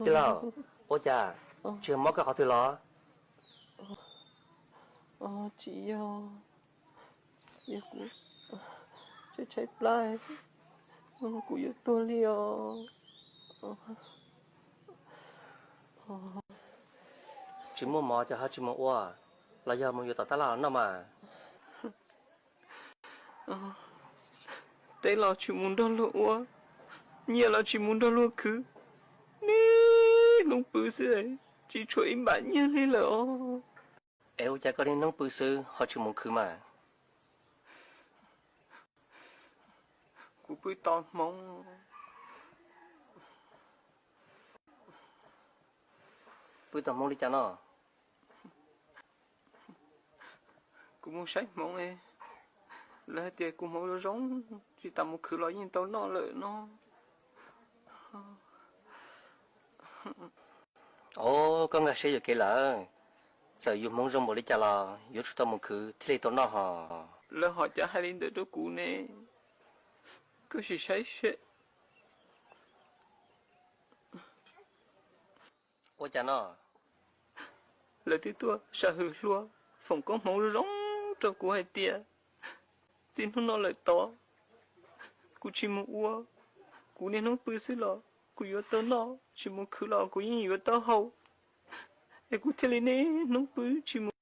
Tij laug, ua cas tsis mob koj qhov twg los? Tsis yog, yog kuv tshaib tshaib plab, kuv yuav tuag li os. Tsis muaj mov ces ho tsis mus ua, los yog mus yuav tom tab laj los noj mas. Teb los tsis mus nrog luag ua, nyiaj los tsis mus nrog luag khwv, niaj hnub pw xwb, tsis tshuav ib npam nyiaj li lawm os. Es ua cas koj niaj hnub pw xwb ho tsis mus khwv mas? Kuv pw tos hmoov. Pw tos hmoov li cas no? Kuv mus saib hmoov, lawv hais tias kuv hmoov zoo zoo, tsis tas mus khwv los yeej tau noj lawm no. Os, koj nkag siab yuam kev lawm. Txawm yus hmoov zoo npaum li cas los yuav tsum tau mus khwv thiaj li tau noj hos. Lawv ho cas hais li ntawd rau kuv ne? Koj sim saib seb. Ua cas no? Lawv twb tuaj sam hwm hluas foom koob hmoov zoo zoo rau kuv hais tias txij hnub no lawm tod kuv tsis mus ua, kuv niaj hnub pw xwb los kuv yuav tau noj, tsis mus khwv los kuv yeej yuav tau haus. Es kuv thiaj li niaj hnub pw tsis mus